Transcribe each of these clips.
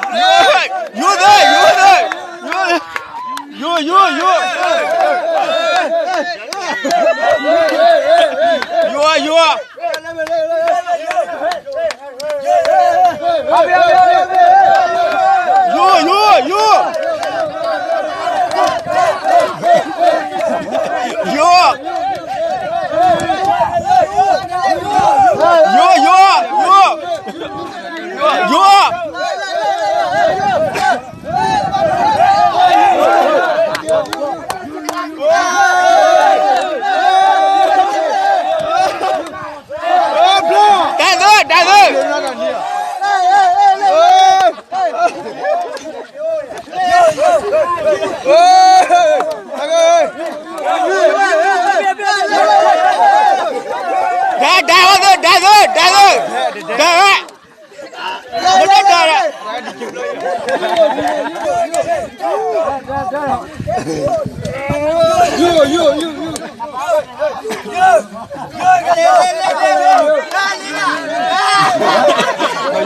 ယိၤသၢ, ယိၤသၢ, ယိၤ, ယိၤ, ယိၤ, ယိၤ, ယိၤ, ယိၤ, ယိၤ, ယိၤ, ယိၤ, ယိၤ, ယိၤ, ယိၤ, တၢ်သၢ, တၢ်သၢ, တၢ်, တၢ်သၢ, တၢ်သၢ, တၢ်သၢ, တၢ်သၢ, ယိၤ, ယိၤ, ယိၤ, ယိၤ, ယိၤ, ယိၤ,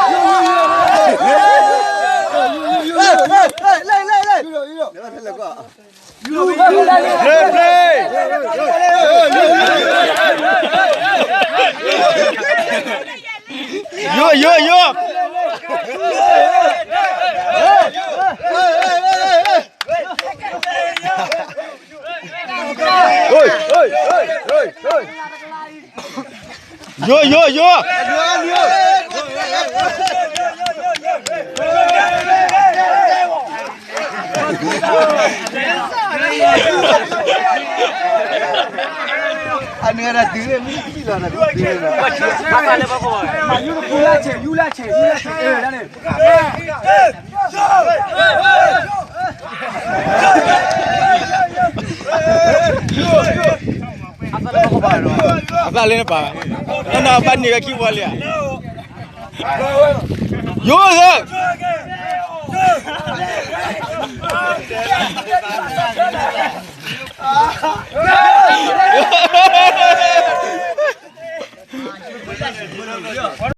အနုၤဒၣ်တုၤလၢမုၢ်ကံၣ်လီၤနၤ, ယူလၢဆဲး, ယူလၢဆဲး, ယူလၢဆဲး, အသးလၢနပာ်, နဘၣ်န့ၢ်ဝဲခံဝီလံဧါ, ယိၤသၢ